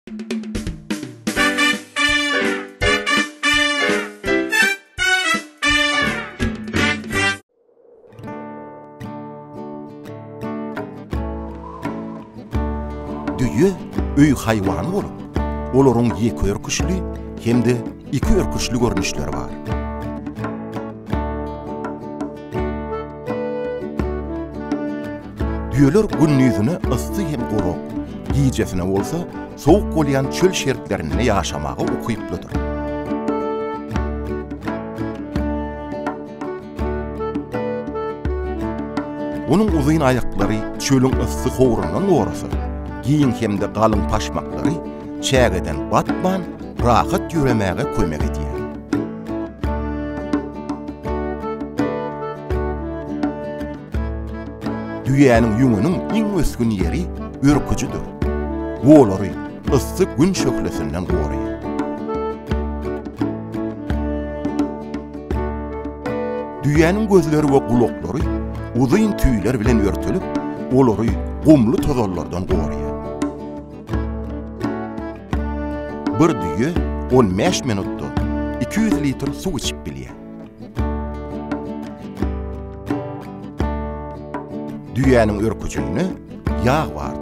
Düýe öý haýwany bolup, olaryň ýeke örküçli hem-de iki örküçli görnüşleri bar. Düýeler gündizine yssy hem gurak, gijesine bolsa sowuk bolýan çöl şertlerinde ýaşamaga ukyplydyr. Onuň uzyn aýaklary çölüň yssy howrundan gorasa, giň hem-de galyň paşmaklary çägeden batman, rahat ýöremäge kömek edýär. Düýäniň ýüňüniň iň ösgün ýeri örküjidir. Bu olary yssy gün şöhlesinden goraýar. Düýäniň gözleri we gulaklary uzyn tüýler bilen örtülip, olary gumly tozanlardan goraýar. Bir düýe 15 minutda 200 litr suw içip bilýär. Düýäniň örküjinde ýag bardyr.